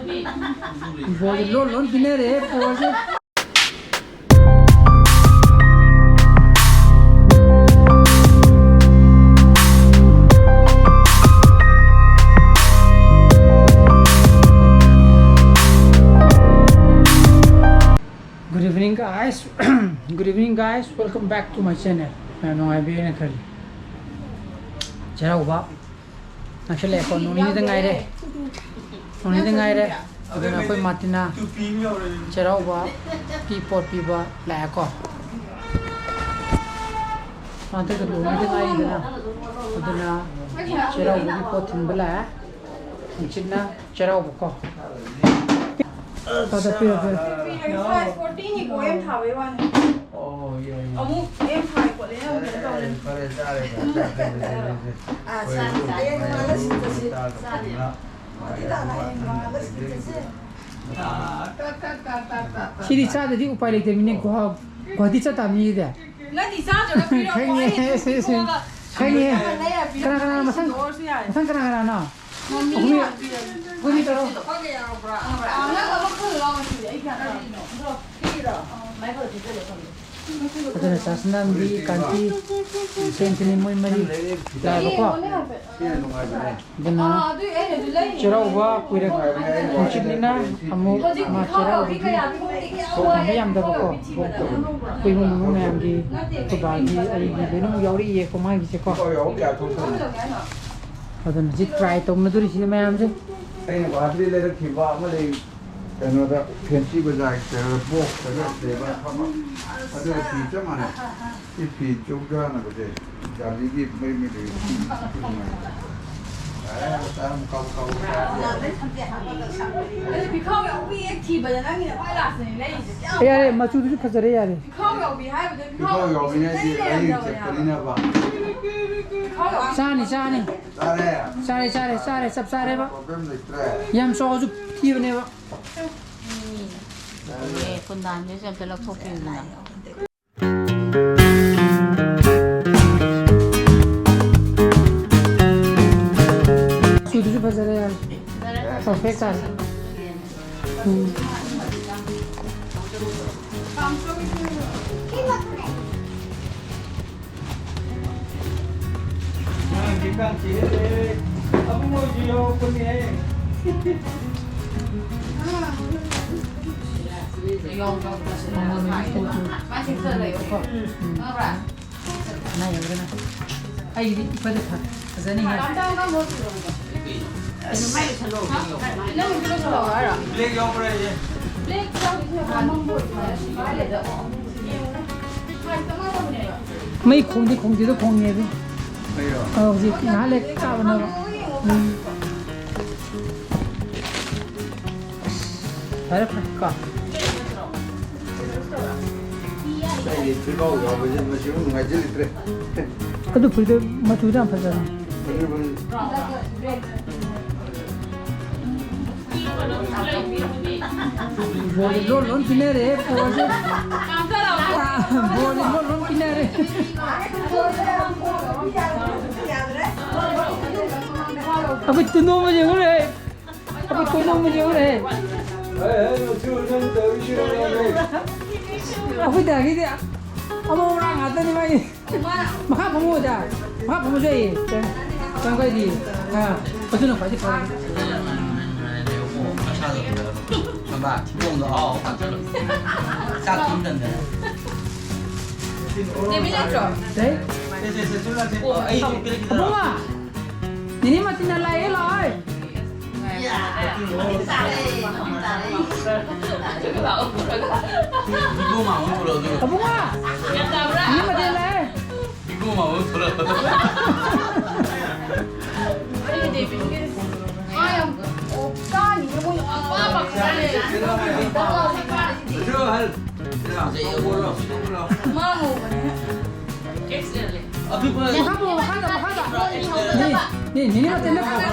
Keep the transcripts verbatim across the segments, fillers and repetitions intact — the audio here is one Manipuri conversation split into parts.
ꯕꯣꯜꯁꯦ ꯂꯣꯟ ꯂꯣꯟ ꯄꯤꯅꯔꯦ ꯕꯣꯜꯁꯦ꯫ Good evening, guys. Good evening, guys. Welcome back to my channel. ꯃꯌꯥꯝ ꯅꯨꯡꯉꯥꯏꯕꯤꯔꯦꯅ ꯈꯜꯂꯤ꯫ ꯆꯩꯔꯥꯎꯕ ꯅꯛꯁꯜꯂꯛꯑꯦꯀꯣ, ꯅꯣꯡ ꯅꯤꯅꯤꯗ ꯉꯥꯏꯔꯦ꯫ ꯅꯣꯡ ꯅꯤꯅꯤꯗ ꯉꯥꯏꯔꯦ꯫ ꯑꯗꯨꯅ ꯑꯩꯈꯣꯏ ꯃꯥꯔꯇꯤꯅꯥ ꯆꯩꯔꯥꯎꯕꯒꯤ ꯄꯣꯠ ꯄꯤꯕ ꯂꯥꯛꯑꯦꯀꯣ꯫ ꯃꯥ ꯍꯟꯗꯛꯇ ꯂꯨꯍꯣꯡꯕꯗ ꯉꯥꯏꯔꯤꯗꯅ꯫ ꯑꯗꯨꯅ ꯆꯩꯔꯥꯎꯕꯒꯤ ꯄꯣꯠ ꯊꯤꯟꯕ ꯂꯥꯛꯑꯦ꯫ ꯍꯪꯆꯤꯠꯅ ꯆꯩꯔꯥꯎꯕꯀꯣ꯫ ꯇꯥꯗ ꯄꯤꯔꯣ, ꯄꯤꯔꯣ꯫ ꯁꯥꯏꯖ ꯐꯣꯔꯇꯤꯅꯤꯀꯣ, ꯑꯦꯝ ꯊꯥꯕꯩ ꯋꯥꯅꯤ꯫ ꯑꯣ, ꯌꯥꯏ, ꯌꯥꯏ꯫ ꯑꯃꯨꯛ ꯑꯦꯝ ꯊꯥꯏ ꯈꯣꯠꯂꯦꯅ ꯑꯃꯨꯛ ꯀꯩꯅꯣ ꯇꯧꯔꯦ꯫ ꯐꯔꯦ, ꯐꯔꯦ, ꯆꯥꯔꯦ, ꯐꯔꯦ, ꯐꯔꯦ, ꯐꯔꯦ꯫ ꯑꯥ, ꯆꯥꯔꯦ, ꯆꯥꯔꯦ꯫ ꯍꯌꯦꯡ ꯅꯣꯡꯉꯥꯜꯂ ꯁꯤꯟ ꯆꯠꯁꯤ꯫ ꯆꯥꯔꯦ, ꯆꯥꯔꯦ꯫ ꯃꯥꯔꯇꯤꯅꯥꯅ ꯍꯌꯦꯡ ꯅꯣꯡꯉꯥꯜꯂ ꯁꯤꯟ ꯆꯠꯁꯤ꯫ ꯁꯤꯗꯤ ꯆꯥꯗ꯭ꯔꯗꯤ ꯎꯄꯥꯏ ꯂꯩꯇꯕꯅꯤꯅꯦ, ꯒꯨꯍꯥ-, ꯒꯨꯍꯥꯇꯤ ꯆꯠꯇꯥꯕꯅꯤ ꯁꯤꯗꯤ꯫ ꯅꯠꯇꯦ, ꯆꯥꯗ꯭ꯔꯒ ꯄꯤꯔꯛꯑꯣ꯫ ꯈꯪꯉꯦ, ꯑꯩꯅ ꯁꯨꯝ ꯄꯤꯊꯣꯛꯑꯒ ꯈꯪꯉꯦ꯫ ꯀꯅꯥ ꯀꯅꯥ ꯃꯊꯪ? ꯁꯤꯟꯗꯣꯛꯑꯁꯨ ꯌꯥꯔꯦ꯫ ꯃꯊꯪ ꯀꯅꯥ ꯀꯅꯥꯅꯣ? ꯃꯃꯤ ꯑꯩꯈꯣꯏ-, ꯑꯩꯈꯣꯏ ꯃꯤ ꯇꯔꯨꯛ꯫ ꯑꯥ, ꯅꯪ ꯑꯃ ꯈꯜꯂꯣ ꯂꯥꯎ ꯉꯁꯤꯗꯤ꯫ ꯑꯩ ꯒ꯭ꯌꯥꯟ ꯇꯥꯗꯦ꯫ ꯑꯗꯣ ꯄꯤꯔꯣ? ꯑꯥ, ꯃꯥꯏ ꯐꯣꯟꯗ ꯄꯤꯖꯜꯂꯣ ꯊꯝꯃꯦ꯫ ꯑꯗꯨꯅ ꯆꯥꯁꯅꯥꯝꯕꯤ, ꯀꯥꯟꯇꯤ, ꯁꯦꯟꯊꯅꯤ ꯃꯣꯏ ꯃꯔꯤ ꯂꯥꯛꯑꯦꯕꯀꯣ꯫ ꯌꯦꯡꯉꯣꯅꯦ ꯍꯥꯏꯐꯦꯠ꯫ ꯑꯗꯨꯅ ꯑꯥ, ꯑꯗꯨꯏ ꯑꯩꯅꯁꯨ ꯂꯩꯅꯤ꯫ ꯆꯩꯔꯥꯎꯕ ꯀꯨꯏꯔꯛ-, ꯍꯪꯆꯤꯠꯅꯤꯅ ꯑꯃꯨꯛ ꯍꯧꯖꯤꯛ ꯃꯥ ꯄꯤꯈꯥꯎ ꯌꯥꯎꯕꯤ ꯆꯩꯔꯥꯎꯕꯒꯤ ꯀꯌꯥ ꯊꯣꯛꯇꯦ? ꯁꯣꯛ ꯍꯣꯟꯕ ꯌꯥꯝꯗꯕꯀꯣ꯫ ꯑꯩꯈꯣꯏ ꯏꯃꯨꯡ ꯃꯅꯨꯡ ꯃꯌꯥꯝꯒꯤ, ꯑꯩꯈꯣꯏ ꯕꯥꯒꯤ, ꯑꯩꯒꯤ ꯂꯣꯏꯅꯃꯛ ꯌꯥꯎꯔꯛꯏꯌꯦꯀꯣ ꯃꯥꯒꯤꯁꯦꯀꯣ꯫ ꯑꯗꯨꯅ ꯍꯧꯖꯤꯛ ꯇ꯭ꯔꯥꯏ ꯇꯧꯅꯗꯣꯔꯤꯁꯤ ꯃꯌꯥꯝꯁꯦ꯫ ꯑꯩꯅ ꯒꯨꯍꯥꯇꯤꯗꯒꯤ ꯂꯩꯔꯛꯈꯤꯕ ꯑꯃ ꯂꯩ, ꯀꯩꯅꯣꯗ, ꯐꯦꯟꯁꯤ ꯕꯖꯥꯔꯒꯤ ꯀꯩꯅꯣꯗ, ꯕꯣꯛꯁꯇꯒ ꯂꯩꯕ ꯑꯐꯕ꯫ ꯑꯗꯨꯒ ꯐꯤ ꯆꯞ ꯃꯥꯟꯅꯩ꯫ ꯁꯤ ꯐꯤ ꯆꯧꯗ꯭ꯔꯥꯅꯕꯁꯦ, ꯖꯥꯂꯤꯒꯤ ꯃꯩ ꯃꯩ ꯂꯩ꯫ ꯑꯦ, ꯃꯆꯥ ꯑꯃ ꯀꯥꯎ ꯀꯥꯎ꯫ ꯑꯗꯨ ꯄꯤꯈꯥꯎ ꯌꯥꯎꯕꯤ ꯍꯦꯛ ꯊꯤꯕꯗ ꯅꯪꯒꯤꯅ ꯈ꯭ꯋꯥꯏ ꯂꯥꯁꯇꯅꯦ ꯂꯩꯔꯤꯁꯦ꯫ ꯌꯥꯔꯦ, ꯃꯆꯨꯗꯨꯁꯨ ꯐꯖꯔꯦ, ꯌꯥꯔꯦ꯫ ꯄꯤꯈꯥꯎ ꯌꯥꯎꯕꯤ ꯍꯥꯏꯕꯗꯨ ꯄꯤꯈꯥꯎ ꯌꯥꯎꯕꯤ ꯍꯥꯏꯁꯦ ꯂꯩꯔꯝꯗꯕꯅꯦ꯫ ꯑꯌꯦꯡ ꯆꯠꯄꯅꯤꯅꯕ꯫ ꯄꯤꯈꯥꯎ ꯌꯥꯎꯕꯤ꯫ ꯆꯥꯅꯤ, ꯆꯥꯅꯤ꯫ ꯆꯥꯔꯦ꯫ ꯆꯥꯔꯦ, ꯆꯥꯔꯦ, ꯆꯥꯔꯦ, ꯆꯞ ꯆꯥꯔꯦꯕ꯫ ꯄ꯭ꯔꯣꯕ꯭ꯂꯦꯝ ꯂꯩꯇ꯭ꯔꯦ꯫ ꯌꯥꯝ ꯆꯥꯎꯁꯨ ꯊꯤꯕꯅꯦꯕ꯫ ꯑꯦ, ꯀꯨꯟꯗꯥꯟꯗꯨꯁꯨ ꯑꯝꯇ ꯂꯧꯊꯣꯛꯄꯤꯌꯨꯗꯅ꯫ ꯁꯨꯗꯨꯁꯨ ꯐꯖꯔꯦ ꯌꯥꯝ꯫ ꯐꯖꯔꯦ꯫ Perfect ꯇꯥꯔꯦ꯫ ꯎꯝ꯫ ꯑꯩꯒꯤꯗꯤ ꯏꯐꯗ ꯐ-, ꯐꯖꯅꯤꯍꯦ꯫ ꯃꯩ ꯈꯣꯡꯗꯤ ꯈꯣꯡꯗꯦꯗ ꯈꯣꯡꯉꯦ ꯑꯗꯨ꯫ ꯑꯧ, ꯍꯧꯖꯤꯛ ꯉꯥꯏꯍꯥꯛ ꯂꯩ ꯀꯥꯕꯅꯦꯕ꯫ ꯎꯝ꯫ ꯐꯔꯦ, ꯐꯔꯦ, ꯀꯣ꯫ ꯑꯩꯒꯤ ꯐꯤꯈꯥꯎ ꯌꯥꯎꯕꯁꯦ ꯃꯁꯤ ꯑꯃꯨꯛ ꯅꯨꯡꯉꯥꯏꯖꯤꯜꯂꯛꯇ꯭ꯔꯦ꯫ ꯑꯗꯨ ꯐꯨꯔꯤꯠꯇꯣ ꯃꯆꯨꯗꯣ ꯌꯥꯝ ꯐꯖꯕꯅꯦ꯫ ꯐꯖꯕꯅꯤ꯫ ꯕꯣꯔꯗꯤ ꯂꯣꯟ ꯂꯣꯟ ꯄꯤꯅꯔꯦ, ꯄꯣꯁꯦ꯫ ꯕꯣꯔꯗꯤ ꯂꯣꯟ ꯂꯣꯟ ꯄꯤꯅꯔꯦ꯫ ꯑꯩꯈꯣꯏ ꯇꯨꯅꯣꯝꯕ ꯌꯦꯡꯉꯨꯅꯦ꯫ ꯑꯩꯈꯣꯏ ꯇꯨꯝꯐꯝ ꯌꯦꯡꯉꯨꯅꯦ꯫ ꯑꯩꯈꯣꯏ ꯗꯥꯒꯤꯗꯤ ꯑꯃ ꯃꯔꯥꯡ ꯉꯥꯛꯇꯅꯤ ꯃꯥꯒꯤ꯫ ꯃꯈꯥ ꯐꯝꯃꯨ ꯑꯣꯖꯥ꯫ ꯃꯈꯥ ꯐꯝꯃꯨꯁꯦ ꯑꯩ꯫ ꯀꯩꯝ ꯀꯥꯏꯗꯦ꯫ ꯑꯥ, ꯑꯗꯨꯅ ꯈ꯭ꯋꯥꯏꯗꯒꯤ ꯐꯔꯦ꯫ ꯆꯥꯛ ꯊꯤꯕꯣꯡꯗꯣ ꯑꯍꯥꯎ ꯑꯍꯥꯎ ꯆꯥꯁꯜꯂꯣ꯫ ꯆꯥꯛ ꯊꯤꯕ ꯇꯟꯗꯅ꯫ ꯂꯩ? ꯑꯣ, ꯑꯩ ꯄꯤꯔꯛꯈꯤꯗ꯭ꯔꯣ? ꯑꯕꯨꯡꯉꯣ! ꯅꯦꯅꯦ ꯃꯥꯔꯇꯤꯅꯥ ꯂꯥꯛꯑꯦ, ꯂꯥꯛꯑꯣ꯫ ꯏꯕꯨꯡꯉꯣ! ꯅꯦꯅꯦ ꯃꯥꯔꯇꯤꯅꯥ ꯂꯥꯛꯑꯦ꯫ ꯃꯈꯥ ꯄꯣ, ꯃꯈꯥꯗ, ꯃꯈꯥꯗ꯫ ꯅꯦ, ꯅꯦ, ꯅꯦꯅꯦ ꯃꯥꯔꯇꯤꯅꯥ,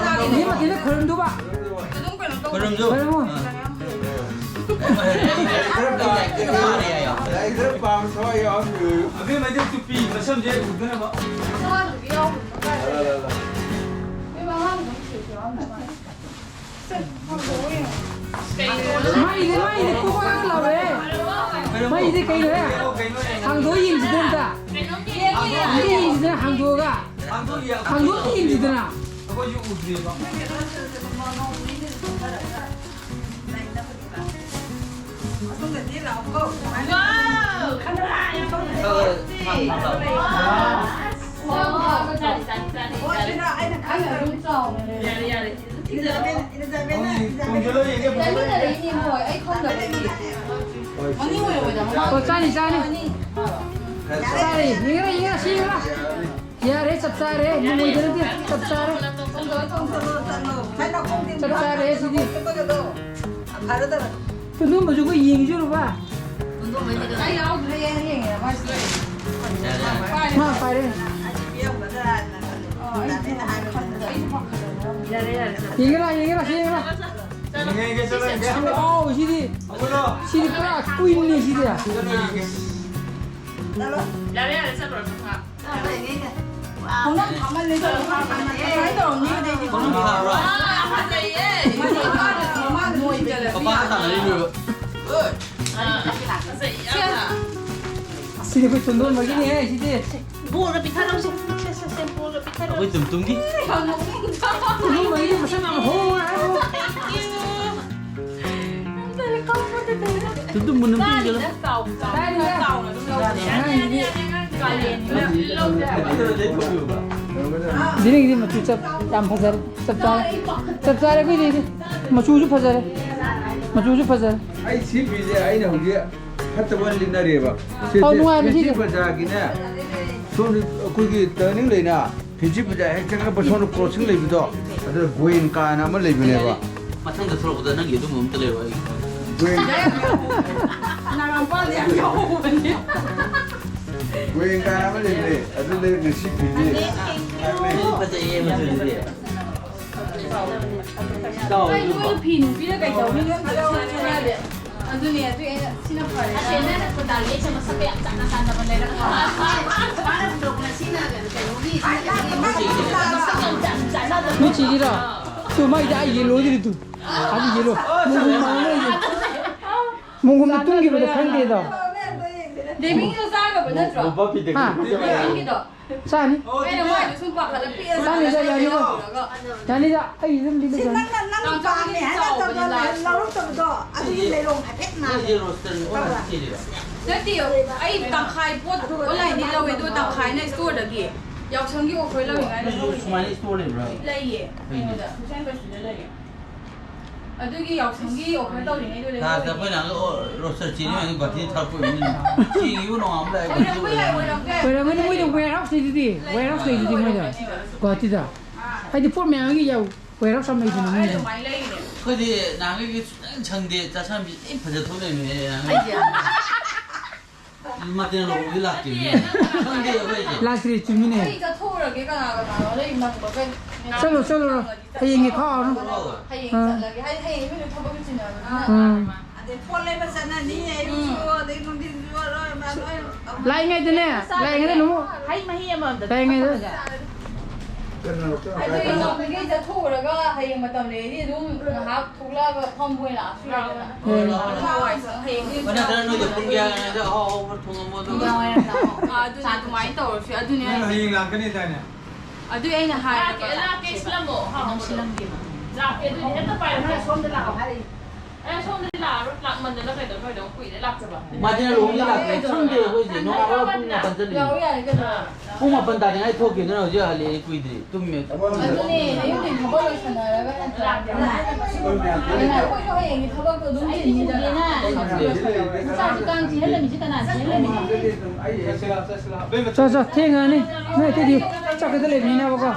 ꯅꯦꯅꯦ ꯃꯥꯔꯇꯤꯅꯥ ꯈꯣꯏꯔꯝꯗꯨꯕ꯫ ꯈꯣꯏꯔꯝꯗꯨ꯫ ꯈꯣꯏꯔꯝꯃꯣ꯫ ꯂꯥꯏꯔꯤꯛ ꯈꯔ ꯄꯥꯕ ꯊꯋꯥꯏ ꯌꯥꯎꯔꯝꯃꯤ꯫ ꯑꯕꯦꯝꯃꯗꯤ ꯇꯨꯄꯤ ꯃꯁꯝꯁꯦ ꯎꯗꯅꯕ꯫ ꯂꯥ, ꯂꯥ, ꯂꯥ꯫ ꯀꯩ ꯃꯩꯗꯤ, ꯃꯩꯗꯤ ꯀꯣꯛ ꯀꯣꯛ ꯂꯥꯎꯔꯦ꯫ ꯃꯩꯗꯤ ꯀꯩꯅꯣꯍꯦ? ꯍꯥꯡꯗꯣꯛꯑ ꯌꯦꯡꯁꯤꯗ ꯑꯝꯇ꯫ ꯑꯝꯇ ꯌꯦꯡꯁꯤꯗꯅ ꯍꯥꯡꯗꯣꯛꯑꯒ꯫ ꯍꯥꯡꯗꯣꯛꯑ ꯌꯦꯡꯁꯤꯗꯅ꯫ ꯌꯥꯔꯦ, ꯌꯥꯔꯦ꯫ ꯑꯣ, ꯆꯥꯅꯤ, ꯆꯥꯅꯤ꯫ ꯆꯥꯔꯦ꯫ ꯌꯦꯡꯉꯦꯔꯥ, ꯌꯦꯡꯉꯦꯔꯥ, ꯁꯤ ꯌꯦꯡꯉꯦꯔꯥ? ꯌꯥꯔꯦ, ꯆꯞ ꯆꯥꯔꯦ꯫ ꯅꯨꯡꯉꯥꯏꯗ ꯅꯠꯇꯦ, ꯆꯞ ꯆꯥꯔꯦ꯫ ꯆꯞ ꯆꯥꯔꯦ ꯁꯤꯗꯤ꯫ ꯇꯣꯟꯗꯣꯟꯕꯁꯨ ꯑꯩꯈꯣꯏ ꯌꯦꯡꯉꯤꯁꯨ ꯂꯨꯄꯥ꯫ ꯑꯩ ꯌꯥꯎꯗ꯭ꯔꯦ, ꯌꯦꯡꯉꯦ, ꯃꯥ ꯄꯥꯏꯔꯦ꯫ ꯌꯦꯡꯒꯦꯔꯥ, ꯌꯦꯡꯒꯦꯔꯥ, ꯁꯤ ꯌꯦꯡꯒꯦꯔꯥ? ꯑꯥꯎ, ꯁꯤꯗꯤ, ꯁꯤꯗꯤ ꯄꯨꯔꯥ ꯀꯨꯏꯟꯅꯤ ꯁꯤꯗꯤ꯫ ꯌꯥꯔꯦ, ꯌꯥꯔꯦ, ꯆꯠꯂꯨꯔꯣ, ꯆꯠꯂꯨꯔꯣ꯫ ꯈꯣꯡꯅꯝ ꯐꯝꯍꯜꯂꯦ, ꯆꯠꯂꯣ, ꯃꯥ ꯐꯝꯍꯜꯂꯦ꯫ ꯁꯨꯃꯥꯏꯅ ꯇꯧꯔꯝꯅꯤ, ꯑꯗꯩꯗꯤ ꯈꯣꯡꯅꯝ ꯐꯝꯍꯜꯂꯦ꯫ ꯃꯥ ꯐꯖꯩꯌꯦ꯫ ꯃꯥ ꯅꯣꯏꯕꯤꯗ ꯂꯩꯕ ꯌꯥꯗꯕꯅꯤ꯫ ꯑꯥ, ꯐꯖꯩ ꯌꯥꯝꯅ꯫ ꯁꯤꯗꯤ ꯑꯩꯈꯣꯏ ꯇꯣꯟꯗꯣꯟꯕꯒꯤꯅꯤꯍꯦ, ꯁꯤꯗꯤ꯫ ꯕꯣꯜꯒ ꯄꯤꯊꯔꯛꯎꯁꯦ꯫ ꯁꯦ, ꯁꯦ, ꯁꯦ, ꯕꯣꯜꯒ ꯄꯤꯊꯔꯛꯎꯁꯦ꯫ ꯑꯩꯈꯣꯏ ꯇꯨꯝꯇꯨꯝꯒꯤ꯫ ꯌꯥꯝ ꯅꯣꯛꯅꯤꯡꯗ꯭ꯔꯣ? ꯇꯣꯟꯗꯣꯟꯕꯒꯤꯗꯤ ꯃꯁꯝ ꯌꯥꯝ ꯍꯧꯋꯦ ꯍꯥꯏꯕ꯫ Thank you꯫ ꯇꯨꯝꯇꯨꯝꯕꯨ ꯅꯝꯇꯨꯝ ꯆꯠꯂꯣ꯫ ꯆꯥꯎꯅ ꯑꯗꯨꯝ ꯂꯧꯕꯅꯦ꯫ ꯑꯉꯥꯡꯒꯤꯗꯤ꯫ ꯀꯥꯂꯦꯟꯅꯤꯅ꯫ ꯖꯤꯅꯤꯒꯤꯗꯤ ꯃꯆꯨ ꯆꯞ ꯌꯥꯝ ꯐꯖꯔꯦ꯫ ꯆꯞ ꯆꯥꯔꯦ꯫ ꯆꯞ ꯆꯥꯔꯦ ꯑꯩꯈꯣꯏꯗꯤ꯫ ꯃꯆꯨꯁꯨ ꯐꯖꯔꯦ꯫ ꯃꯆꯨꯁꯨ ꯐꯖꯔꯦ꯫ ꯑꯩ ꯁꯤ ꯐꯤꯁꯦ ꯑꯩꯅ ꯍꯧꯖꯤꯛ ꯐꯠꯇꯕ ꯂꯤꯠꯅꯔꯦꯕ꯫ ꯁꯤ ꯑꯧ, ꯅꯨꯡꯉꯥꯏꯕꯅꯤ ꯐꯦꯟꯁꯤ ꯁꯤꯁꯦ꯫ ꯕꯖꯥꯔꯒꯤꯅꯦ꯫ ꯁꯣꯝꯗ ꯑꯩꯈꯣꯏꯒꯤ turning ꯂꯩꯅ ꯐꯦꯟꯁꯤ ꯕꯖꯥꯔ ꯍꯦꯛ ꯆꯪꯉꯛꯄ ꯁꯣꯝꯗ crossing ꯂꯩꯕꯗꯣ, ꯑꯗꯨꯗ ꯒꯣꯌꯦꯟ ꯀꯥꯅ ꯑꯃ ꯂꯩꯕꯅꯦꯕ꯫ ꯃꯊꯪꯗ ꯊꯣꯛꯂꯛꯄꯗ ꯅꯪꯒꯤ ꯑꯗꯨꯝꯕ ꯑꯝꯇ ꯂꯩꯔꯣ ꯑꯩ꯫ ꯒꯣꯌꯦꯟ ꯅꯥꯒꯥꯃꯄꯥꯜꯗꯤ ꯌꯥꯝ ꯌꯥꯎꯕꯅꯦ꯫ ꯒꯣꯌꯦꯟ ꯀꯥꯅ ꯑꯃ ꯂꯩꯕꯅꯦ꯫ ꯑꯗꯨ ꯂꯩꯔ ꯉꯁꯤ ꯐꯤꯗꯤ꯫ ꯐꯖꯩꯌꯦ ꯃꯆꯨꯗꯨꯗꯤ꯫ ꯀꯩꯅꯣ ꯐꯤ ꯅꯨꯄꯤꯅ ꯀꯩꯗꯧꯅꯤ? ꯑꯗꯨꯅꯦ, ꯑꯗꯨ ꯑꯩꯅ ꯁꯤꯅ ꯐꯔꯦ꯫ ꯑꯁꯦ ꯅꯪꯅ ꯈꯨꯟꯗꯥꯒꯤ ꯑꯩꯁꯦ ꯃꯁꯛꯀ ꯌꯥꯝ ꯆꯥꯟꯅ ꯆꯥꯟꯅꯕ ꯂꯩꯔꯛꯄ꯫ ꯃꯥꯅ ꯄꯨꯊꯣꯔꯛꯄ ꯁꯤꯅ ꯀꯩꯅꯣꯒꯤ, ꯃꯁꯛ ꯌꯥꯝ ꯆꯥꯟꯅ ꯆꯥꯟꯅꯕ꯫ ꯅꯣꯏ ꯆꯦꯒꯤꯔꯣ? ꯇꯨ ꯃꯥꯏꯗꯤ ꯑꯩ ꯌꯦꯜꯂꯣꯗꯨꯗꯤ ꯇꯨ꯫ ꯑꯗꯨ ꯌꯦꯜꯂꯣ꯫ ꯃꯣꯡꯒꯨꯝ ꯃꯥꯡꯂꯣꯏ꯫ ꯃꯣꯡꯒꯨꯝꯗ ꯇꯨꯝꯈꯤꯕꯗꯣ ꯈꯪꯗꯦꯗꯣ꯫ ꯗꯦꯃꯤꯡꯁꯨ ꯆꯥꯈ꯭ꯔꯕ ꯅꯠꯇ꯭ꯔꯣ? ꯍꯥ? ꯗꯦꯃꯤꯡꯒꯤꯗꯣ꯫ ꯆꯥꯅꯤ꯫ ꯑꯩꯅ ꯃꯥꯏꯗꯣ ꯁꯨꯝ ꯄꯥꯈꯠꯂ ꯄꯤꯛꯑ ꯆꯥꯅꯤ, ꯆꯥꯅꯤ, ꯌꯥꯅꯤꯗ꯫ ꯌꯥꯅꯤꯗ, ꯑꯩ ꯑꯗꯨꯝ ꯂꯤꯗ ꯁꯤ ꯆꯥꯅꯤ꯫ ꯅꯪꯅ, ꯅꯪ ꯄꯥꯝꯃꯦ ꯍꯥꯏꯅ ꯇꯧꯗꯅ ꯂꯧꯔꯛꯇꯕꯗꯣ ꯑꯗꯨꯒꯤ ꯂꯩꯔꯣꯡ ꯍꯥꯏꯐꯦꯠ ꯃꯥꯜꯂꯦ꯫ ꯅꯠꯇꯦ, ꯑꯩ ꯇꯪꯈꯥꯏ ꯄꯣꯠ online ꯗꯤ ꯂꯧꯋꯦ, ꯑꯗꯨꯒ ꯇꯪꯈꯥꯏꯅ store ꯗꯒꯤ꯫ ꯌꯥꯎꯁꯪꯒꯤ offer ꯂꯧꯔꯤꯉꯩꯗ ꯅꯣꯏꯁꯨ ꯁꯨꯃꯥꯏꯅ store ꯂꯩꯕ꯭ꯔꯥ? ꯂꯩꯌꯦ꯫ ꯐꯩꯅꯦ꯫ ꯑꯩꯉꯣꯟꯗ, ꯍꯨꯁꯦꯟ ꯕꯁꯇꯤꯗ ꯂꯩꯌꯦ꯫ ꯑꯗꯨꯒꯤ ꯌꯥꯎꯁꯪꯒꯤ offer ꯇꯧꯔꯤꯉꯩꯗꯨꯗ ꯂꯥꯁꯇ ꯂꯧꯔꯤꯉꯩ꯫ ꯑꯩꯈꯣꯏꯅ ꯍꯪꯉꯒ, "ꯑꯣ, roaster ꯆꯦ ꯅꯣꯏ ꯑꯗꯨꯝ ꯒꯨꯍꯥꯇꯤꯗ ꯊꯥꯔꯛꯄ ꯑꯣꯏꯔꯝꯅꯤ꯫ ꯆꯦꯒꯤꯕꯨ ꯅꯣꯡꯉꯥꯟꯕ ꯂꯥꯛꯑꯦ, ꯒꯨꯍꯥꯇꯤ ꯑꯣꯏꯔꯝꯒꯅꯤ, ꯑꯣꯏꯔꯝꯒꯅꯤ꯫ ꯑꯣꯏꯔꯝꯒꯅꯤ, ꯃꯣꯏꯗ warehouse ꯂꯩꯗꯨꯗꯤ, warehouse ꯂꯩꯗꯨꯗꯤ ꯃꯣꯏꯗ, ꯒꯨꯍꯥꯇꯤꯗ꯫ ꯍꯥꯏꯗꯤ ꯄꯣꯠ ꯃꯌꯥꯝꯒꯤ ꯌꯥꯎ-, warehouse ꯑꯃ ꯂꯩꯗꯅ ꯑꯩ ꯃꯣꯏꯗ꯫ ꯑꯗꯨꯃꯥꯏꯅ ꯂꯩꯔꯤꯅꯦ꯫ ꯑꯩꯈꯣꯏꯗꯤ ꯅꯍꯥꯟꯈꯩꯗꯤ ꯁꯨꯡꯁꯪ ꯁꯪꯗꯦ, ꯆꯥꯁꯟꯕꯤ ꯂꯣꯏ ꯐꯖ ꯊꯣꯛ ꯂꯩꯔꯝꯃꯦ ꯅꯍꯥꯟꯈꯩ꯫ ꯑꯩꯗꯤ ꯃꯇꯦꯡ ꯂꯧꯕꯗꯤ ꯂꯥꯛꯇꯦ꯫ ꯈꯪꯗꯦ ꯑꯩꯈꯣꯏꯁꯦ꯫ ꯂꯥꯛꯇ꯭ꯔꯤ, ꯆꯨꯝꯃꯤꯅꯦ꯫ ꯑꯩ ꯆꯠꯊꯣꯛꯎꯔꯒꯦ, ꯀꯅꯥ ꯀꯅꯥꯅꯣ ꯂꯩ ꯅꯪꯕꯒꯩ꯫ ꯆꯠꯂꯣ, ꯆꯠꯂꯣ꯫ ꯍꯌꯦꯡꯒꯤ ꯈꯥꯛꯑꯣ꯫ ꯍꯌꯦꯡ ꯑꯥ꯫ ꯆꯠꯂꯒꯦ꯫ ꯍꯥꯏꯗꯤ ꯍꯌꯦꯡ ꯃꯤꯅ ꯊꯕꯛꯁꯨ ꯆꯤꯟꯅꯕꯅꯤꯅ꯫ ꯎꯝ꯫ ꯑꯗꯩ ꯐꯣꯟ ꯂꯩꯕ ꯆꯠꯅꯅꯤ, ꯑꯌꯨꯛꯁꯨ, ꯎꯝ꯫ ꯑꯗꯩ ꯅꯨꯡꯊꯤꯟꯁꯨ, ꯂꯣꯏ ꯃꯥ ꯂꯣꯏ꯫ ꯂꯥꯛꯏꯉꯩꯗꯅꯦ, ꯂꯥꯛꯏꯉꯩꯗ ꯅꯃꯨꯛ ꯍꯩ ꯃꯍꯤ ꯑꯃꯃꯝꯗ ꯂꯥꯛꯏꯉꯩꯗ꯫ ꯊꯛꯄꯒ꯫ ꯑꯗꯨ ꯌꯥꯎꯕꯒꯤ ꯆꯠꯊꯣꯛꯎꯔꯒ ꯍꯌꯦꯡ ꯃꯇꯝ ꯂꯩꯔꯗꯤ ꯑꯗꯨꯝ ꯉꯥꯏꯍꯥꯛ ꯊꯣꯛꯂꯛꯑꯒ ꯐꯝꯕ ꯑꯣꯏꯅ ꯂꯥꯛꯑꯁꯨ ꯌꯥꯏꯗꯅ꯫ ꯍꯣꯏ, ꯂꯥꯛꯑꯣ, ꯂꯥꯛꯑꯣ꯫ ꯍꯋꯥꯏ ꯁꯪ ꯍꯌꯦꯡꯗꯤ ꯑꯗꯨꯝ ꯍꯣꯏ, ꯅꯠꯇ꯭ꯔꯒ ꯅꯣꯏꯗ ꯄꯨꯡ ꯀꯌꯥ ꯀꯌꯥꯗ ꯑꯍꯥꯎ ꯑꯍꯥꯎꯕ ꯊꯣꯡꯉꯝꯃꯣ ꯑꯗꯨꯒ꯫ ꯅꯨꯡꯗꯥꯡ ꯋꯥꯏꯔꯝ ꯂꯥꯛꯑꯣ꯫ ꯑꯥ, ꯑꯗꯨꯅꯦ ꯑꯗꯨꯃꯥꯏꯅ ꯇꯧꯔꯁꯨ ꯌꯥꯏ꯫ ꯑꯗꯨꯅꯦ ꯅꯪ ꯍꯥꯏꯁꯦ꯫ ꯍꯌꯦꯡ ꯂꯥꯛꯀꯅꯤ ꯍꯥꯏꯗꯥꯏꯅꯦ? ꯑꯗꯨꯏ ꯑꯩꯅ ꯍꯥꯏꯔꯒ ꯂꯥꯛꯀꯦ, ꯂꯥꯛꯀꯦ, ꯁꯤꯜꯂꯝꯃꯣ, ꯑꯍꯥꯎ ꯑꯍꯥꯎꯕꯗꯣ꯫ ꯁꯤꯜꯂꯝꯒꯦꯕ꯫ ꯂꯥꯛꯀꯦ, ꯑꯗꯨꯗꯤ ꯍꯦꯛꯇ ꯄꯥꯏꯔꯣ꯫ ꯁꯣꯝꯗ ꯂꯥꯛꯑꯣ ꯍꯥꯏꯔꯛꯏ꯫ ꯑꯦ, ꯁꯣꯝꯗꯗꯤ ꯂꯥꯛꯑꯔꯣꯏ, ꯂꯥꯛꯃꯟꯗꯅ ꯀꯩꯅꯣ, ꯅꯣꯏꯗ ꯑꯃꯨꯛ ꯀꯨꯏꯔꯦ ꯂꯥꯛꯇꯕ꯫ ꯃꯥꯗꯤ ꯂꯨꯍꯣꯡꯕꯗꯤ ꯂꯥꯛꯇ꯭ꯔꯦ, ꯈꯪꯗꯦ ꯑꯩꯈꯣꯏꯁꯦ, ꯅꯣꯡꯉꯥꯜꯂꯒ ꯄꯨꯡ ꯃꯥꯄꯟ ꯆꯠꯂꯤꯅꯦ꯫ ꯂꯥꯛꯑꯣ ꯌꯥꯔꯦ ꯀꯩꯅꯣ꯫ ꯄꯨꯡ ꯃꯥꯄꯟ ꯇꯥꯗ꯭ꯔꯤꯉꯩ ꯊꯣꯛꯈꯤꯕꯗꯨꯅ ꯍꯧꯖꯤꯛ ꯍꯜꯂꯛꯑꯦ, ꯀꯨꯏꯗ꯭ꯔꯤ, ꯇꯨꯝꯃꯦ꯫ ꯑꯗꯨꯅꯦ, ꯑꯌꯨꯛꯇꯩ ꯊꯕꯛ ꯂꯣꯏꯁꯟꯅꯔꯒ ꯅꯠꯇ꯭ꯔꯥ? ꯑꯗꯨꯅꯦ, ꯑꯩꯈꯣꯏꯁꯨ ꯍꯌꯦꯡꯒꯤ ꯊꯕꯛꯇꯣ ꯑꯗꯨꯝ ꯆꯤꯟꯅꯤꯗꯅ꯫ ꯏꯆꯥꯁꯤ ꯀꯥꯡ ꯆꯤꯍꯜꯂꯝꯃꯤꯁꯤ ꯀꯅꯥ ꯆꯤꯍꯜꯂꯝꯃꯤꯅꯣ? ꯆꯠꯁꯤ ꯂꯥꯛꯑꯣ, ꯆꯠꯁꯤ ꯂꯥꯛꯑꯣ꯫ ꯆꯣ, ꯆꯣ, ꯊꯦꯡꯉꯅꯤ꯫ ꯅꯣꯏ ꯑꯇꯩꯗꯤ ꯆꯥꯛꯀꯗ ꯂꯩꯕꯅꯤꯅꯕꯀꯣ꯫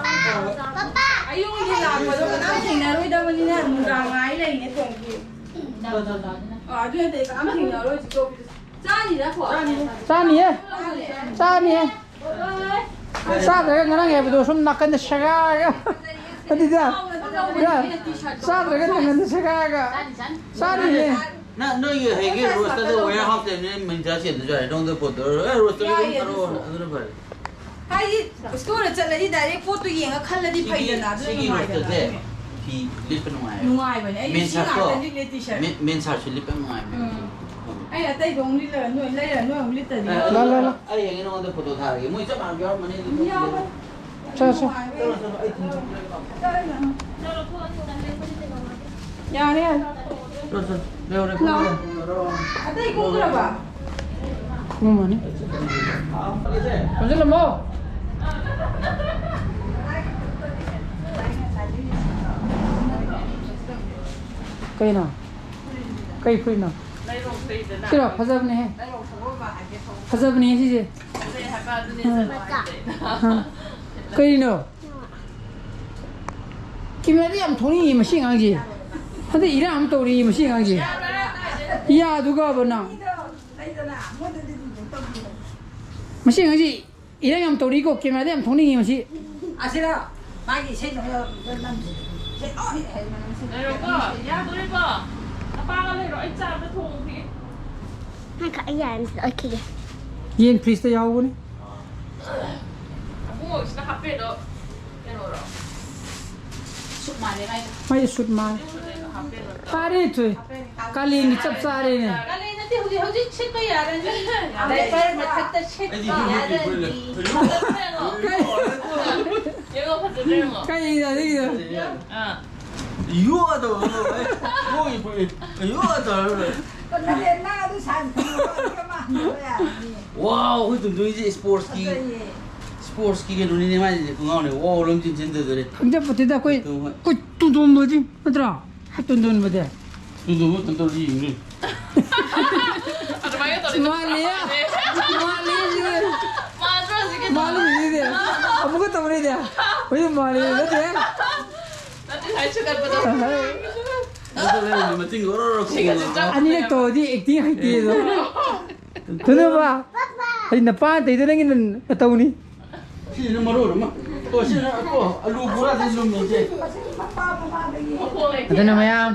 ꯑꯌꯨꯛꯀꯤ ꯂꯥꯛꯄꯗꯣ ꯀꯅꯥꯝ ꯊꯦꯡꯅꯔꯣꯏꯗꯕꯅꯤꯅ ꯅꯨꯡꯗꯥꯡ ꯉꯥꯏ ꯂꯩꯅꯦ ꯊꯣꯡꯒꯤ꯫ ꯑ, ꯑꯗꯨ ꯅꯠꯇꯦ, ꯀꯅꯥꯝ ꯊꯦꯡꯅꯔꯣꯏ ꯍꯧꯖꯤꯛ ꯇꯧꯕꯤꯗꯣ꯫ ꯆꯥꯅꯤꯗꯀꯣ? ꯆꯥꯅꯤꯌꯦ, ꯆꯥꯅꯤꯌꯦ꯫ ꯆꯥꯗ꯭ꯔꯒ ꯉꯔꯥꯡ ꯍꯥꯏꯕꯗꯣ ꯁꯨꯝ ꯅꯥꯀꯟꯗ ꯁꯦꯒꯥꯏꯔꯒ꯫ ꯑꯗꯨꯗ, ꯆꯥꯗ꯭ꯔꯒ ꯅꯥꯀꯟꯗ ꯁꯦꯒꯥꯏꯔꯒ꯫ ꯆꯥꯅꯤꯌꯦ꯫ ꯅ-, ꯅꯣꯏꯒꯤ ꯍꯌꯦꯡꯒꯤ roaster ꯗ warehouse ꯂꯩꯕꯅꯤꯅ ꯃꯤꯟꯇ꯭ꯔꯥ ꯆꯦꯟꯗꯁꯨ ꯌꯥꯔꯦ, ꯅꯉꯣꯟꯗ phone ꯇꯧꯔ, "ꯑꯦ, roaster ꯗ ꯌꯥꯏꯌꯦ ꯑꯗꯨꯝ ꯊꯥꯔꯛꯑꯣ", ꯑꯗꯨꯁꯨ꯫ ꯑꯗꯨꯅ ꯐꯔꯦ꯫ ꯍꯥꯏꯗꯤ, store ꯗ ꯆꯠꯂꯗꯤ direct ꯄꯣꯠꯇꯣ ꯌꯦꯡꯉ ꯈꯜꯂꯗꯤ ꯁꯤꯒꯤ, ꯐꯩꯗꯅ, ꯑꯗꯨꯅ ꯁꯤꯒꯤ ꯅꯨꯡꯉꯥꯏꯗꯅ꯫ Roaster ꯁꯦ ꯐꯤ ꯂꯤꯠꯄ ꯅꯨꯡꯉꯥꯏꯌꯦ꯫ ꯅꯨꯡꯉꯥꯏꯕꯅꯦ꯫ ꯑꯩ ꯃꯦꯟ ꯁꯤ ꯁꯥꯔꯠꯇꯣ, ꯉꯥꯛꯇ ꯂꯤꯠꯂꯦ, ꯇꯤ ꯁꯥꯔꯠ꯫ ꯃꯦꯟ, ꯃꯦꯟ ꯁꯥꯔꯠꯁꯨ ꯂꯤꯠꯄ ꯅꯨꯡꯉꯥꯏꯕꯅꯦ꯫ ꯎꯝ꯫ ꯑꯩ ꯑꯇꯩꯗꯣ ꯑꯃꯨꯛ ꯂꯤꯠꯂꯒ ꯅꯣꯏ ꯂꯩꯔ ꯅꯣꯏ ꯑꯃꯨꯛ ꯂꯤꯠꯇꯗꯤ꯫ ꯑ, ꯂꯥ, ꯂꯥ, ꯂꯥ꯫ ꯑꯩ ꯍꯌꯦꯡ ꯅꯉꯣꯟꯗ ꯐꯣꯇꯣ ꯊꯥꯔꯒꯦ꯫ ꯃꯣꯏ ꯆꯞ ꯃꯥꯟꯅꯕ ꯌꯥꯎꯔꯝꯃꯅꯤ ꯑꯗꯨꯝ꯫ ꯌꯥꯎꯕꯅꯦ꯫ ꯆꯠꯂꯣ, ꯆꯠꯂꯣ, ꯑꯩ ꯊꯤꯟ ꯆꯠꯂꯒꯦ꯫ ꯌꯥꯔꯦ, ꯌꯥꯔꯦ꯫ ꯆꯠꯂꯣ, ꯆꯠꯂꯣ꯫ ꯂꯩꯍꯧꯔꯦ, ꯂꯥꯛꯑꯣ꯫ ꯐꯝꯃꯣ꯫ ꯑꯇꯩ ꯀꯨꯝꯈ꯭ꯔꯕ? ꯀꯨꯝꯃꯝꯃꯅꯤ꯫ ꯆꯪꯁꯤꯜꯂꯝꯃꯣ꯫ ꯀꯩꯅꯣ? ꯀꯩ ꯐꯨꯔꯤꯠꯅꯣ? ꯁꯤꯔꯣ? ꯐꯖꯕꯅꯦꯍꯦ꯫ ꯐꯖꯕꯅꯦ ꯁꯤꯁꯦ꯫ ꯑ꯫ ꯀꯩꯅꯣ? ꯀꯦꯃꯦꯔꯥꯗ ꯌꯥꯝ ꯊꯣꯛꯅꯤꯡꯉꯤ ꯃꯁꯤ ꯑꯉꯥꯡꯁꯦ꯫ ꯍꯟꯗꯛ ꯏꯔꯥꯡ ꯑꯃ ꯇꯧꯔꯤ ꯃꯁꯤ ꯑꯉꯥꯡꯁꯦ꯫ ꯌꯥꯗꯨꯒꯕ ꯅꯪ꯫ ꯃꯁꯤ ꯑꯉꯥꯡꯁꯤ ꯏꯔꯥꯡ ꯌꯥꯝ ꯇꯧꯔꯤꯀꯣ, ꯀꯦꯃꯦꯔꯥꯗ ꯌꯥꯝ ꯊꯣꯛꯅꯤꯡꯉꯤ ꯃꯁꯤ꯫ ꯑꯁꯤꯔ ꯃꯥꯒꯤ ꯏꯁꯩꯗꯣ ꯅꯝꯁꯤ꯫ ꯏꯁꯩ ꯂꯣꯏ ꯍꯩ ꯃꯅꯝꯁꯤ꯫ ꯂꯩꯔꯣꯀꯣ, ꯌꯥꯗꯣꯔꯤꯕꯣ? ꯑꯄꯥꯒ ꯂꯩꯔꯣ, ꯑꯩ ꯆꯥ ꯑꯝꯇ ꯊꯣꯡꯉꯨꯈꯤꯒꯦ꯫ ꯉꯥꯏꯈꯣ, ꯑꯩ ꯌꯥꯔꯦ, ꯑꯣꯀꯦ꯫ ꯌꯦꯟ ꯐ꯭ꯔꯤꯖꯇ ꯌꯥꯎꯕꯅꯤ꯫ ꯑꯕꯨꯡꯉꯣꯒꯤꯁꯤꯅ ꯍꯥꯞꯄꯦꯗꯣ ꯀꯩꯅꯣꯔꯣ? ꯁꯨꯠ ꯃꯥꯜꯂꯦ ꯃꯥꯏꯗꯣ꯫ ꯃꯥꯏꯗꯤ ꯁꯨꯠ ꯃꯥꯜꯂꯦ꯫ ꯁꯨꯠꯅꯦꯕ ꯍꯥꯞꯄꯦꯗꯣ꯫ ꯐꯔꯦ ꯊꯣꯏ꯫ ꯀꯥꯂꯦꯟꯒꯤ ꯆꯞ ꯆꯥꯔꯦꯅꯦ꯫ ꯀꯥꯂꯦꯟ ꯅꯠꯇꯦ, ꯍꯧꯖꯤꯛ, ꯍꯧꯖꯤꯛ ꯁꯦꯠꯄ ꯌꯥꯔꯅꯤ꯫ ꯗꯥꯏꯄꯔ ꯃꯊꯛꯇ ꯁꯦꯠꯄ ꯌꯥꯔꯅꯤ꯫ ꯐꯖꯗ꯭ꯔꯥ ꯌꯦꯡꯉꯣ꯫ ꯌꯦꯡꯉꯣ, ꯐꯖꯗ꯭ꯔꯥ ꯌꯦꯡꯉꯣ꯫ ꯀꯩ ꯌꯥꯔꯤꯒꯤꯅꯣ? ꯑꯥ꯫ ꯌꯣ ꯇꯧꯔꯒ ꯂꯣꯏꯔꯦ꯫ ꯌꯣ ꯇꯧꯔꯒ ꯂꯣꯏꯔꯦ꯫ ꯀꯅꯥ ꯂꯦꯟ ꯃꯥ ꯑꯗꯨ ꯁꯥꯟꯅ ꯈꯪꯕ ꯑꯗꯨꯒ ꯃꯥ ꯍꯟꯕ ꯌꯥꯔꯅꯤ꯫ ꯋꯥꯎ, ꯑꯩꯈꯣꯏ ꯇꯨꯝꯗꯣꯏꯁꯦ ꯁ꯭ꯄꯣꯔꯠꯁꯀꯤ, ꯐꯖꯩꯌꯦ꯫ ꯁ꯭ꯄꯣꯔꯠꯁꯀꯤ ꯀꯩꯅꯣꯅꯤꯅꯦ ꯃꯥꯏꯁꯦ, ꯈꯣꯡꯒ꯭ꯔꯥꯎꯅꯦ꯫ ꯋꯥꯎ, ꯂꯝꯖꯦꯟ ꯆꯦꯟꯗꯣꯏꯗꯣꯔꯦ꯫ ꯈꯪꯖꯄꯣꯠꯇꯦꯗ ꯑꯩꯈꯣꯏ꯫ ꯇꯨꯝ ꯍꯣꯏ꯫ ꯑꯩꯈꯣꯏ ꯇꯨꯝꯗꯣꯟꯕꯗꯤ ꯅꯠꯇ꯭ꯔꯣ? ꯇꯨꯝꯗꯣꯟꯕ ꯇꯨꯝꯗꯣꯟ ꯌꯦꯡꯅꯤ꯫ ꯑꯗꯨꯃꯥꯏꯅ ꯇꯧꯔꯗꯤ ꯃꯥꯜꯂꯦ꯫ ꯃꯥꯜꯂꯦ ꯁꯤꯗꯤ꯫ ꯃꯥꯟꯗ꯭ꯔꯣ ꯍꯧꯖꯤꯛꯀꯤꯗꯣ? ꯃꯥꯜꯂꯦ ꯁꯤꯗꯤ꯫ ꯑꯃꯨꯛꯀ ꯇꯧꯔꯦꯗꯤ꯫ ꯍꯧꯖꯤꯛ ꯃꯥꯜꯂꯦ ꯅꯠꯇꯦ꯫ ꯅꯠꯇꯦ, ꯉꯁꯥꯏ ꯁꯨꯒꯠꯄꯗꯣ꯫ ꯑꯗꯨꯗ ꯂꯩꯔꯝꯃꯤ ꯃꯆꯤꯟ ꯒꯣꯔꯣ ꯒꯣꯔꯣ ꯈꯣꯡꯉꯒ꯫ ꯑꯅꯤꯔꯛ ꯇꯧꯔꯗꯤ ꯑꯦꯛꯇꯤꯡ ꯍꯩꯇꯦ ꯑꯗꯣ꯫ ꯊꯨꯅꯕ꯫ ꯑꯩ ꯅꯄꯥ ꯇꯩꯗꯣ ꯅꯪꯒꯤ ꯅꯇꯧꯅꯤ꯫ ꯁꯤꯁꯤꯅ ꯃꯔꯣꯜ ꯑꯃ꯫ ꯑꯣ, ꯁꯤꯅ, ꯑꯣ, ꯑꯂꯨ ꯕꯣꯔꯥꯁꯦ ꯂꯨꯝꯃꯦ, ꯏꯆꯦ꯫ ꯑꯗꯨꯅ ꯃꯌꯥꯝ,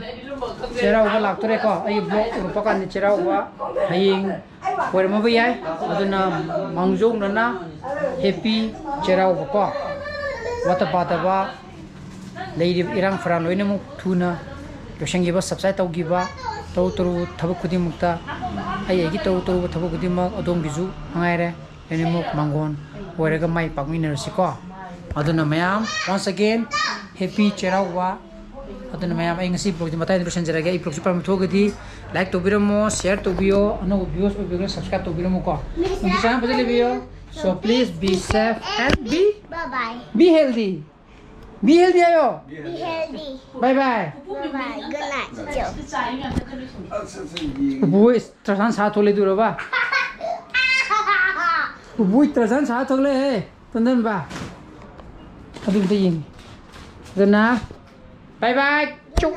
ꯆꯩꯔꯥꯎꯕ ꯂꯥꯛꯇꯣꯔꯦꯀꯣ꯫ ꯑꯩꯒꯤ vlog ꯎꯔꯛꯄ ꯀꯥꯟꯗ ꯆꯩꯔꯥꯎꯕ ꯍꯌꯦꯡ ꯑꯣꯏꯔꯝꯃꯕ ꯌꯥꯏ꯫ ꯑꯗꯨꯅ ꯃꯥꯡꯖꯧꯅꯅ happy ꯆꯩꯔꯥꯎꯕꯀꯣ꯫ ꯋꯥꯠꯇ ꯄꯥꯗꯕ ꯂꯩꯔꯤꯕ ꯏꯔꯥꯡ ꯐꯔꯥꯡ ꯂꯣꯏꯅꯃꯛ ꯊꯨꯅ ꯂꯣꯏꯁꯤꯟꯈꯤꯕ, subside ꯇꯧꯈꯤꯕ, ꯇꯧꯔꯨ ꯇꯧꯔꯨꯕ ꯊꯕꯛ ꯈꯨꯗꯤꯡꯃꯛꯇ, ꯑꯩ ꯑꯩꯒꯤ ꯇꯧꯔꯨ ꯇꯧꯔꯨꯕ ꯊꯕꯛ ꯈꯨꯗꯤꯡꯃꯛ ꯑꯗꯣꯝꯒꯤꯁꯨ ꯃꯉꯥꯏꯔꯦ, ꯂꯣꯏꯅꯃꯛ ꯃꯥꯡꯒꯣꯟ ꯑꯣꯏꯔꯒ ꯃꯥꯏ ꯄꯥꯛꯃꯤꯟꯅꯔꯁꯤꯀꯣ꯫ ꯑꯗꯨꯅ ꯃꯌꯥꯝ, once again, happy ꯆꯩꯔꯥꯎꯕ꯫ ꯑꯗꯨꯅ ꯃꯌꯥꯝ, ꯑꯩ ꯉꯁꯤ vlogꯁꯤ ꯃꯇꯥꯡꯗ ꯂꯣꯏꯁꯤꯟꯖꯔꯒꯦ꯫ ꯑꯩ vlogꯁꯤ ꯄꯥꯝꯕ ꯊꯣꯛꯑꯒꯗꯤ like ꯇꯧꯕꯤꯔꯝꯃꯣ, share ꯇꯧꯕꯤꯌꯣ, ꯑꯅꯧꯕ viewers ꯑꯣꯏꯕꯤꯔꯒꯅ subscribe ꯇꯧꯕꯤꯔꯝꯃꯣꯀꯣ꯫ ꯅꯨꯡꯇꯤ ꯆꯥꯅ ꯐꯖꯅ ꯂꯩꯕꯤꯌꯣ꯫ So please be safe and be, Bye bye. Be healthy. Be healthy ꯍꯥꯏꯌꯣ꯫ Be healthy. Bye bye. Bye bye. Good night. Joe. ꯎꯄꯨ ꯇ꯭ꯔꯁꯥꯟ ꯁꯥ ꯊꯣꯛꯂꯦꯗꯨꯔꯕ? ꯎꯄꯨ ꯇ꯭ꯔꯁꯥꯟ ꯁꯥ ꯊꯣꯛꯂꯦꯍꯦ꯫ ꯇꯣꯟꯗꯟꯕ꯫ ꯑꯗꯨ ꯑꯝꯇ ꯌꯦꯡꯒꯦ꯫ ꯑꯗꯨꯅ bye bye꯫ ꯆꯨ꯫